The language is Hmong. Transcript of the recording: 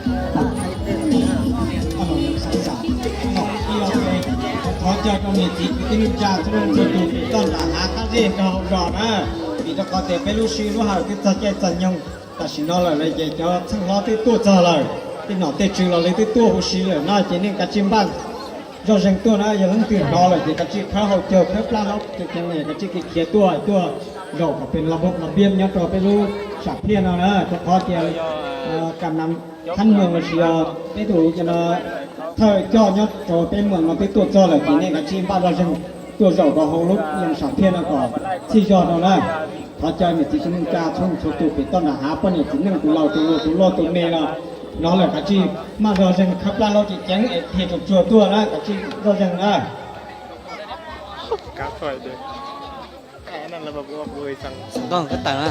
Thov caw rau niam txiv kwv tij neej tsa txhua leej txhua tus txhob nram hav qab zej rau hauv zos na, vim rau qhov tias peb lub sij lub hawm twb txog caij txog nyoog tam sim no lawm na, ces cov txheej hlob twb tuaj txog lawm, tej nom tej tswv los lawv twb tuaj huv si lawm na, ces nej kav tsij npaj zoj zeeg tuaj na. Yog leej twg hnov lawm ces kav tsij khawb hau caug khawb plab hlob ceev ceev, kav tsij khiav tuaj tuaj zaum kom pem los npiab nyob rau peb lub sam phiaj no na, rau qhov tias kam nas thab moos los sis yog peb tus thawj coj nyob rau peb moos no twb tuaj txog lawm ces nej kav tsij npaj zoj zeeg tuaj zaum rau hauv lub sam phiaj no kom txhij zog no na. Thov caw niam txiv kwv tij neej tsa txhua txhua tus pem toj nram hav, poj niam txiv neej tus laus tus hluas tus loj tus me los hnov lawm kav tsij maj zog zeeg khawb plab hlob ceev ceev es dhia tsuag tsuag tuaj na, kav tsij zoj zeeg na. Xov tooj kab tawm na.